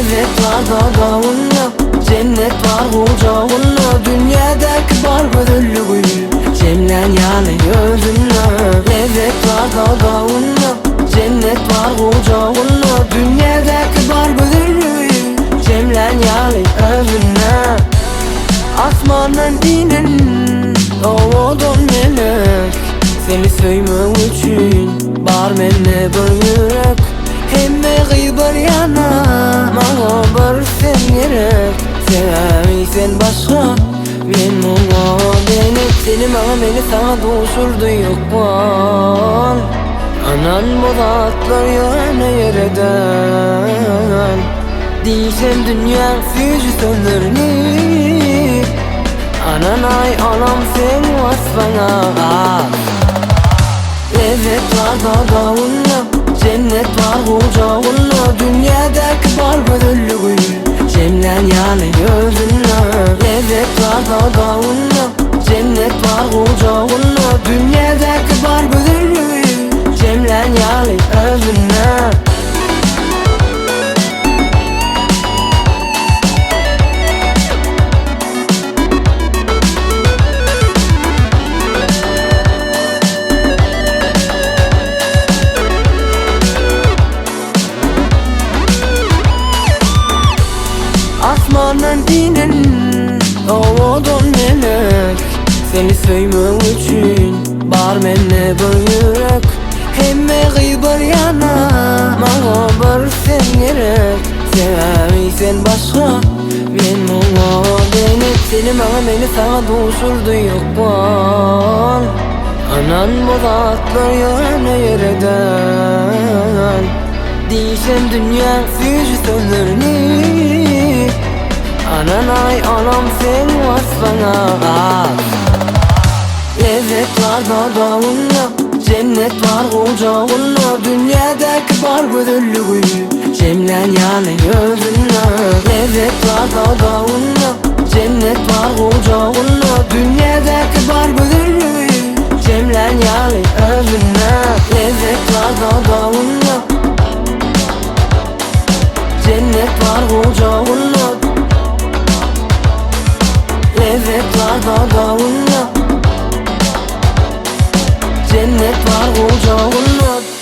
Lezzet bar dodagynda, Jennet bar gujagynda, Dünýädäki bar gözelligi Jemlän ýaly özünde. Lezzet bar dodagynda, Jennet bar gujagynda, Dünýädäki bar gözelligi Jemlän ýaly özünde. Asmandan inen owadan melek, Seni söýmek üçin bar mende bir ýürek. Hemme gyz bir ýana, maňa bir sen gerek. Sebäbi sen başga, men muňa denek. Seni maňa, meni saňa duşurdy ykbal. Ynan bu zatlar ýöne ýere däl. Diýsem dünýäň süýji sözlerini, Ynanaý olam seň wasbyňa az. Lezzet bar dodagynda, Jennet bar gujagynda, Dünýädäki bar gözelligi Jemlän ýaly özünde. Lezzet bar dodagynda, Jennet bar gujagynda, Dünýädäki bar gözelligi Jemlän ýaly özünde. Asmandan inen owadan melek, Seni söýmek üçin bar mende bir ýürek. Hemme gyz bir ýana, maňa bir sen gerek. Sebäbi sen başga, men muňa denek. Seni maňa, meni saňa duşurdy ykbal. Ynan bu zatlar ýöne ýere däl. Diýsem dünýäň süýji sözlerini, Ynanaý olam seň wasbyňa az. Lezzet bar dodagynda, Jennet bar gujagynda, Dünýädäki bar gözelligi Jemlän ýaly özünde. Lezzet bar dodagynda, Jennet bar gujagynda, Dünýädäki bar gözelligi Jemlän ýaly özünde. Lezzet bar dodagynda, Jennet bar gujagynda, Lezzet bar dodagynda, Jennet bar gujagynda.